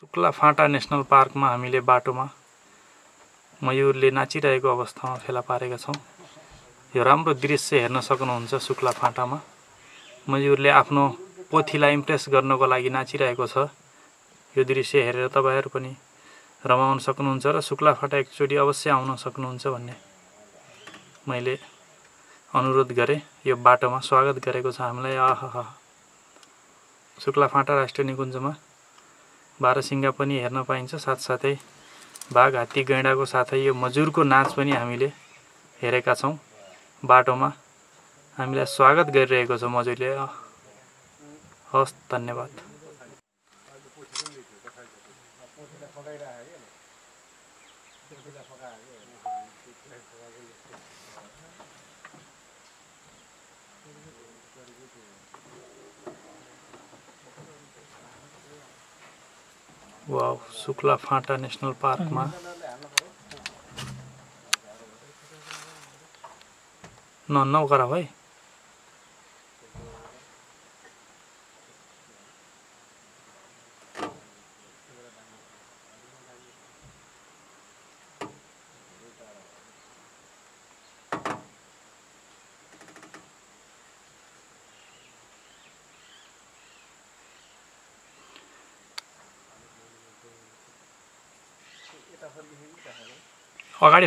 Shukla फाँटा national पार्कमा हामीले बाटोमा मयूरले नाचिरहेको अवस्थामा फेला पारेका छौं। यो राम्रो दृश्य हेर्न सक्नुहुन्छ। शुक्ला फाँटामा मयूरले आफ्नो पोथीलाई इम्प्रेस गर्नको लागि नाचिरहेको छ। यो दृश्य हेरेर तपाईहरु पनि रमाउन सक्नुहुन्छ र शुक्ला फाँटा एकचोटी अवश्य आउन सक्नुहुन्छ भन्ने मैले अनुरोध गरे। यो बाटोमा स्वागत गरेको छ हामीलाई। आहा, शुक्ला फाँटा राष्ट्रिय निकुञ्जमा बारहसिंगा पनि हेर्न पाइन्छ। साथसाथै बाघ, हात्ती, गैंडाको साथै यो मजुरको नाच पनि हामीले हेरेका छौं। बाटोमा हामीलाई स्वागत गरिरहेको छ मजुरले। हस्, धन्यवाद। वाउ, शुक्ला फाँटा नेशनल पार्कमा नौकरा भाइ अगाडि